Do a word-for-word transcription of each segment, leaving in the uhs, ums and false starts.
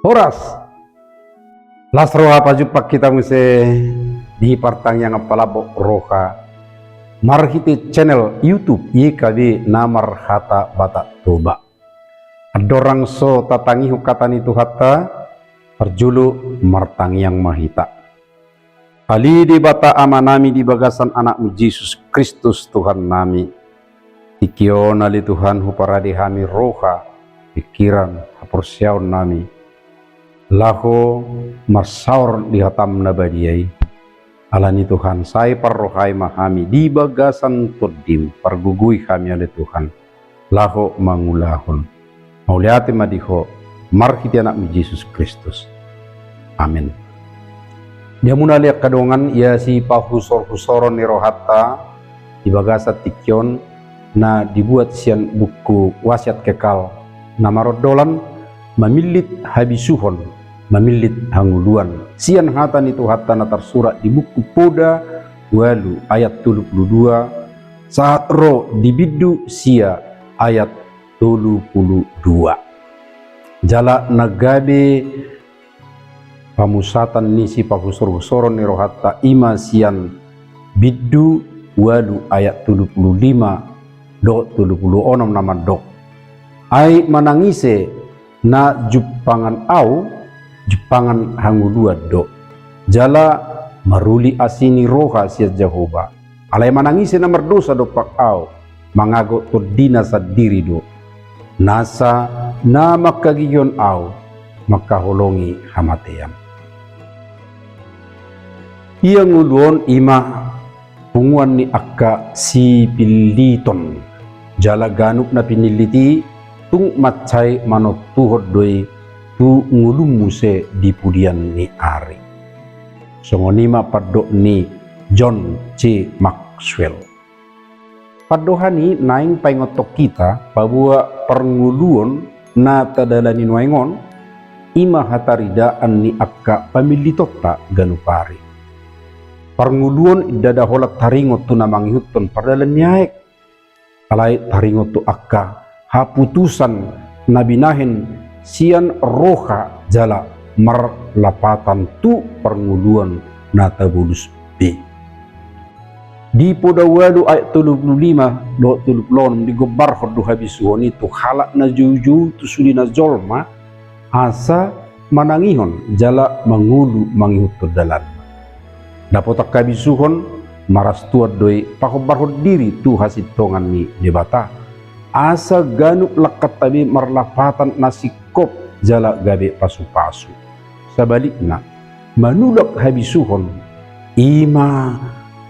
Horas. Las roha pajumpang hita muse di partangiangan palambok roha marhite channel YouTube Y K B na marhata Batak Toba. Andorang so tatangihon hata ni Tuhanta, parjolo martangiang ma hita. Ale Debata Amanami di bagasan Anakmu Jesus Kristus Tuhannami. Tingki on ale Tuhan huparade hami roha, pikiran, haporseaonnami. Laho marsaor di hatam na badia i. Alani Tuhan, sai parrohai ma hami di bagasan Tondim, pargogoi hami ale Tuhan. Laho mangulahon. Mauliate ma di Ho, marhite Anakmu Jesus Kristus. Amen. Di hamuna ale angka dongan, ia sipahusor-husoron ni rohanta di bagasan tingki on na dibuat sian buku Wasiat Kekal na marondolan mamillit habisuhon, mamillit hangoluan. Sian hata ni Tuhanta na tarsurat di buku Poda ualu ayat tolu pulu dua, sahat ro di bindu sia ayat tolu pulu dua. Jala na gabe pamusatan ni sipahusor-husoron ni rohanta i ma sian bindu ualu ayat tolu pulu lima dohot tolu pulu onom na mandok. Ai manang ise na jumpangan Ahu, jumpangan hangoluan do. Jala maruli asi ni roha sian Jahowa. Alai manang ise na mardosa dompak Ahu, mangago tondina sandiri do. Nasa na mangkagigihon Ahu, mangkaholongi hamatean. Ia ngolu on i ma punguan ni angka sipilliton. Jala ganup na pinillit i tung mansai manontuhon do i tu ngolum muse di pudian ni ari. Songon i ma pandok ni John C Maxwell. Pandohan i naeng paingothon hita paboa parngoluon na tadalani nuaeng on i ma hataridaan ni angka pamillitonta ganup ari. Parngoluon ndada holan taringot tu na mangihuthon pardalan ni aek. Alai taringot tu angka haputusan na binahen sian roha jala marlapatan tu parngoluon na tabolus be. Di Poda ualu ayat tolu pulu lima dohot tolu pulu onom digombarhon do habisuhon i tu halak na joujou tu sude na jolma asa manangihon jala mangolu mangihuthon dalanna. Dapotan habisuhon marastuan do i pahombarhon diri tu hasintongan ni Debata. Asa ganup langkanta be marlapatan na singkop jala gabe pasupasu. Sabalikna, manulak habisuhon i ma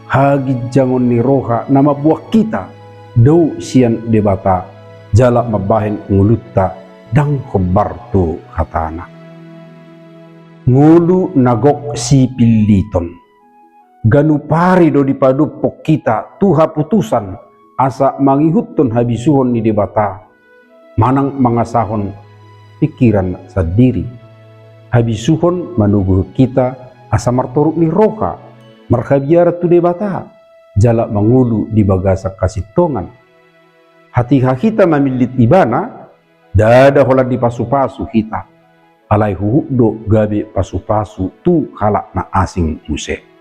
haginjangon ni roha na mamboan hita dao sian Debata jala mambahen ngolunta ndang hombar tu hatana. Ngolu na gok sipilliton. Ganup ari do dipadophon hita tu haputusan asa mangihuthon habisuhon ni Debata manang mangasahon pingkiran sandiri. Habisuhon manoguhon hita asa martoruk ni roha, marhabiaran tu Debata, jala mangolu di bagasan hasintongan. Hatiha hita mamillit Ibana, ndada holan dipasupasu hita. Alai huhut do gabe pasupasu tu halak na asing muse.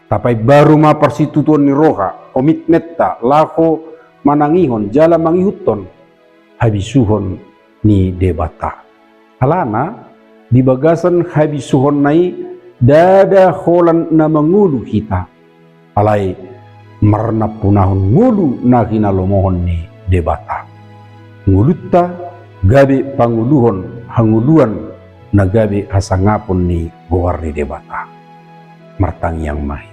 Tapaimbaru ma parsitutuon ni roha, komitmenta laho manangihon jala mangihuthon habisuhon ni Debata. Alana di bagasan habisuhonna i ndada holan na mangolu hita. Alai marnampunahon ngolu na hinalomohon ni Debata. Ngolunta gabe pangoluhon hangoluan na gabe hasangapon ni goar ni Debata. Martangiang ma hita.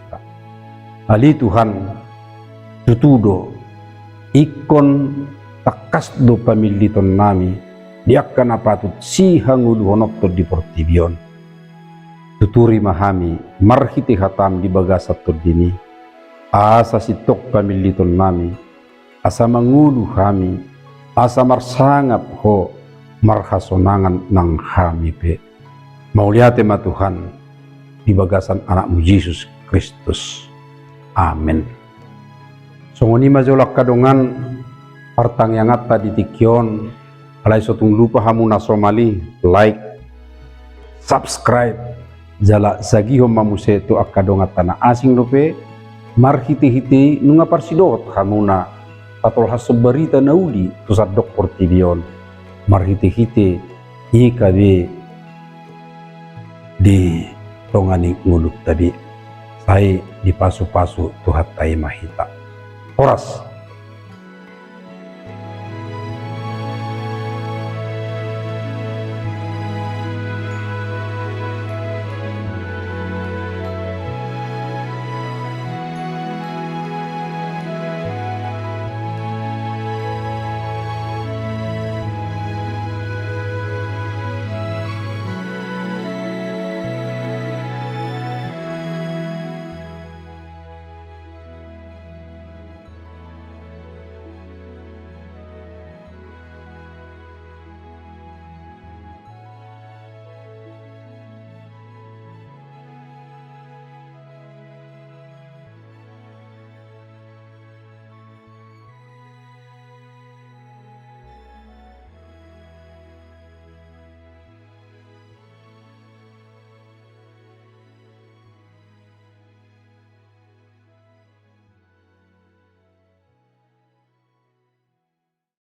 Ale Tuhan, tutu do, ingkon tangkas do pamillitonnami di angka na patut sihangoluhononton di portibi on. Tuturi ma hami marhite hatam di bagasan Tondim i, asa sintong pamillitonnami, asa mangolu hami, asa marsangap Ho marhasonangan nang hami pe. Mauliate ma Tuhan, di bagasan Anakmu Jesus Kristus. Amen. Songon i ma jolo angka dongan partangianganta di tingki on, alai so tung lupa hamu na somal i, like, subscribe, jala sagihon ma muse tu angka donganta na asing dope, marhite-hite i nunga parsidohot hamuna patolhashon barita na uli tu sandok portibi on, marhite-hite i gabe di tonga ni ngolunta be, sai dipasu-pasu Tuhanta i ma hita. Horas.